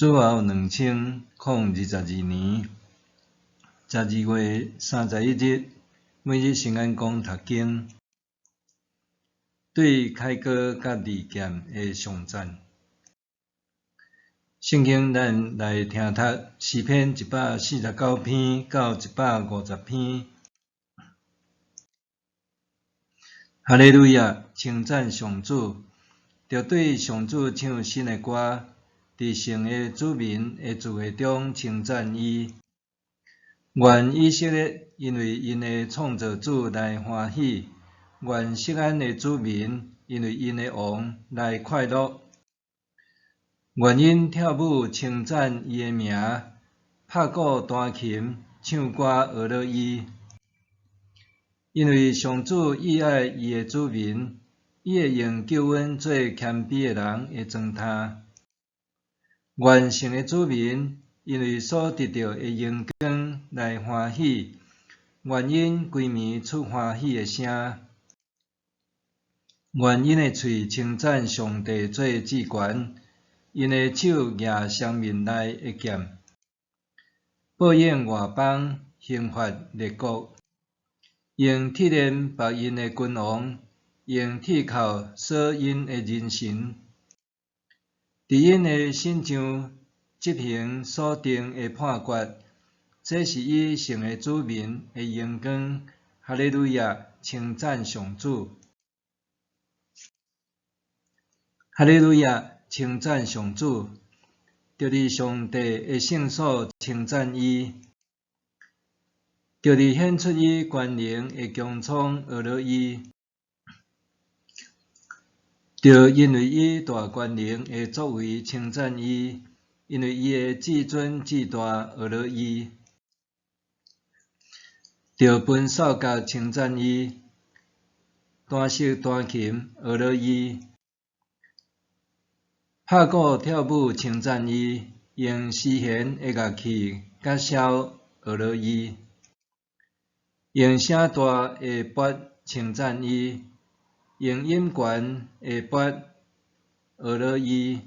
主後2022年12月31日，每日聖安講讀經，對凱歌佮利劍的頌讚。聖經咱來聽讀詩篇149篇到150篇。哈利路亞，稱讚上主，著對上主唱新的歌。佇神的子民的聚會中稱讚伊，願以色列因為𪜶的創造主來歡喜，願錫安的子民因為𪜶的王來快樂。願𪜶跳舞稱讚伊的名，拍鼓彈琴唱歌呵咾伊。因為上主喜愛伊的子民，伊會用救恩做謙卑的人的床榻。願神的子民因為所得著的榮光來歡喜，願𪜶規暝出歡喜的聲。願𪜶的喙稱讚上帝做至懸，𪜶的手舉雙面內的劍，報應外邦，刑罰列國，用鐵鏈縛𪜶的君王，用鐵銬鎖𪜶的人臣。佇𪜶的身上執行所定的判決，這是伊神的子民的榮光。哈利路亞，稱讚上主！哈利路亞，稱讚上主！著佇上帝的聖所稱讚伊，著佇顯出伊權能的穹蒼呵咾伊。著因為伊大權能的作為稱讚伊，因為伊的至尊至大呵咾伊。著歕掃角稱讚伊，彈瑟彈琴呵咾伊，拍鼓跳舞稱讚伊，用絲弦的樂器佮簫呵咾伊，用聲大的鈸稱讚伊。用音懸的鈸呵咾伊，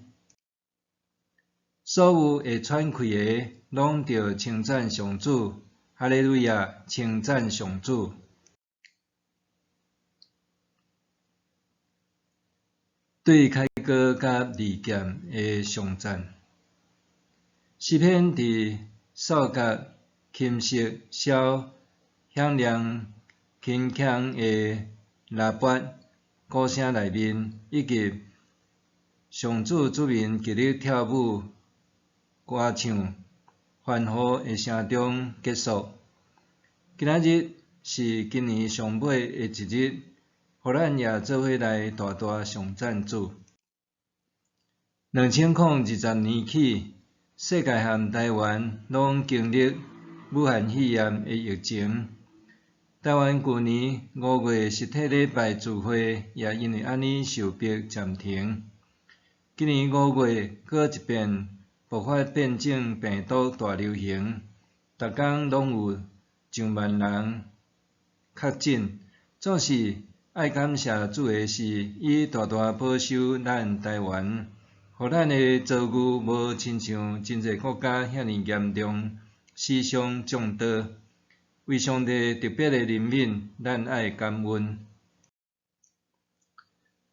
所有會喘氣的，攏著稱讚上主，哈利路亞，稱讚上主。對凱歌佮利劍的頌讚，詩篇佇掃角、琴瑟、簫、響亮鏗鏘的喇叭、鼓聲內面，以及上主子民極力跳舞、歌唱、歡呼的聲中結束。今仔日是今年上尾的一日，予咱也做伙來大大頌讚主。2020年起，世界和台灣攏經歷武漢肺炎的疫情。台灣舊年5月實體禮拜聚會也因為按呢受迫暫停。今年5月閣一遍爆發變種病毒大流行，逐工攏有上萬人確診。總是愛感謝主的是，伊大大保守咱台灣，予咱的遭遇無親像真濟國家遐爾嚴重，死傷眾多。為上帝特別的憐憫，咱愛感恩。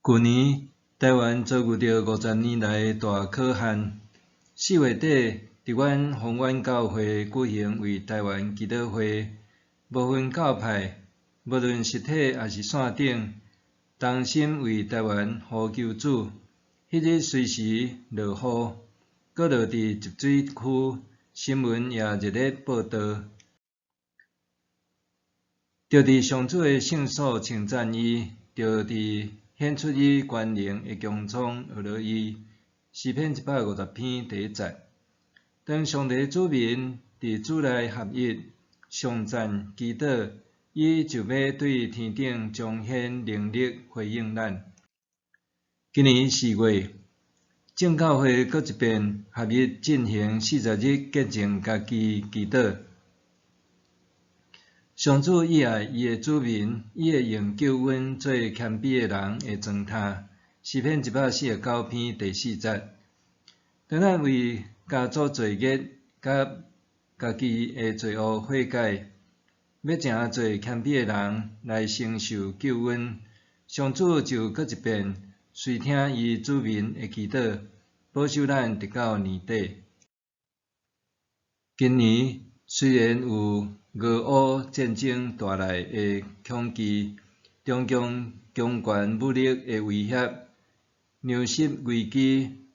舊年台灣遭遇著50年來的大可旱。4月底，佇阮宏遠教會舉行為台灣祈禱會，無分教派，無論實體抑是線頂，同心為台灣呼求主。彼日隨時落雨，閣落佇集水區，新聞也熱烈報導。著佇上主的聖所稱讚伊，著佇顯出伊權能的穹蒼呵咾伊。詩篇150篇第一節。當上帝子民佇主內合一、頌讚祈禱，伊就欲對天頂彰顯能力回應咱。今年4月，眾教會閣一遍合一進行40日潔淨家己祈禱。上主喜愛伊的子民，伊會用救恩做謙卑的人的床榻。詩篇149篇第四節。當咱為共做罪孽佮家己的罪恶悔改，欲成做谦卑的人來承受救恩。上主就閣一遍垂聽伊子民的祈禱，保守咱直到年底。今年雖然有俄烏戰爭帶來的恐懼，中共強權武力的威脅，糧食危機，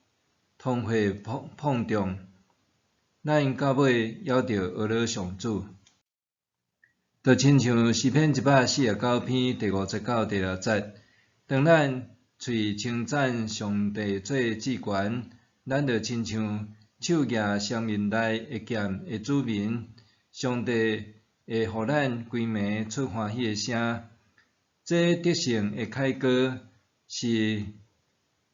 通貨膨脹，咱到尾猶著呵咾上主。就親像詩篇149篇第5節到第6節，當咱喙稱讚上帝做至懸，咱就親像手舉生命內的劍的子民，上帝會予咱規暝出歡喜的聲。這得勝的凱歌是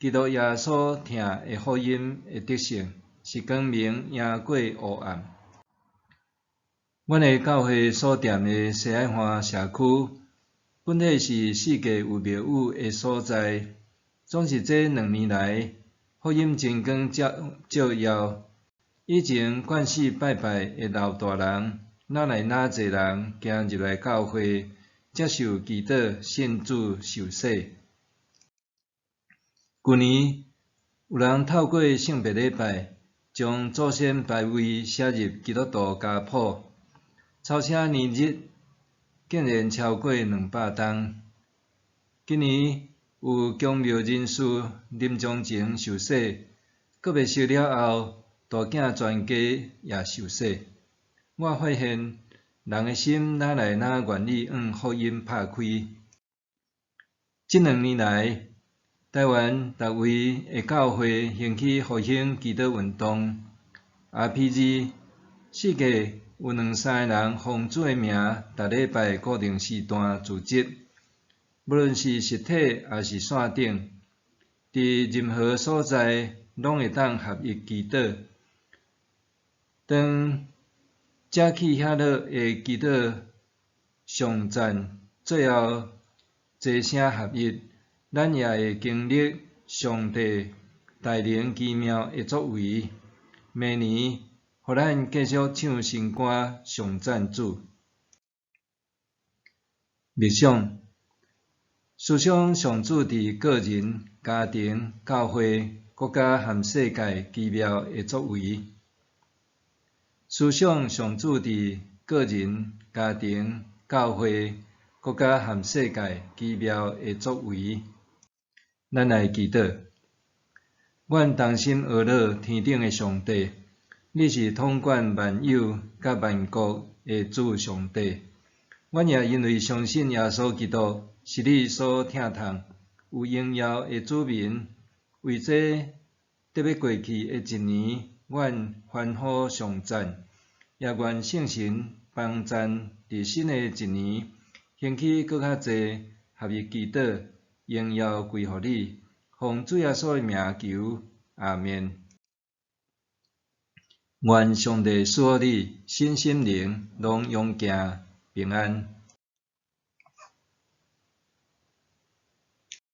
基督耶穌疼的福音的得勝，是光明贏過黑暗。阮的教會所踮的西海岸社區，本底是四界有廟宇的所在，總是這2年來，福音真光照照耀。以前慣勢拜拜的老大人，愈來愈濟人行入來教會，接受祈禱、信主、受洗。舊年有人透過聖別禮拜，將祖先牌位寫入基督徒家譜，抄寫年日竟然超過200冬。今年有宮廟人士臨終前受洗，告別式了後，大囝全家也受洗。我發現人的心愈來愈願意向福音拍開。這2年來，台灣逐位的教會興起復興祈禱運動，RPG，四界有兩三个人奉主的名，逐禮拜固定時段聚集，無論是實體抑是線頂，佇任何所在攏會當合一祈禱。當遮起遐落的祈禱頌讚，最後齊聲合一，咱也會經歷上帝大能奇妙的作為。明年，予咱繼續唱新歌頌讚主。默想，思想上主佇個人、家庭、教會、國家和世界奇妙的作為。思想上主佇個人、家庭、教會、國家和世界奇妙的作為。咱來祈禱，阮同心呵咾天頂的上帝，你是統管萬有佮萬國的主上帝。阮也因為相信耶穌基督是你所疼痛、有榮耀的子民，為這得欲過去的一年，阮歡呼頌讚，也願聖神幫贊佇新的一年，興起閣較濟合一祈禱，榮耀歸予你，奉主耶穌的名求，阿們。願上帝賜福你，身心靈攏勇健平安。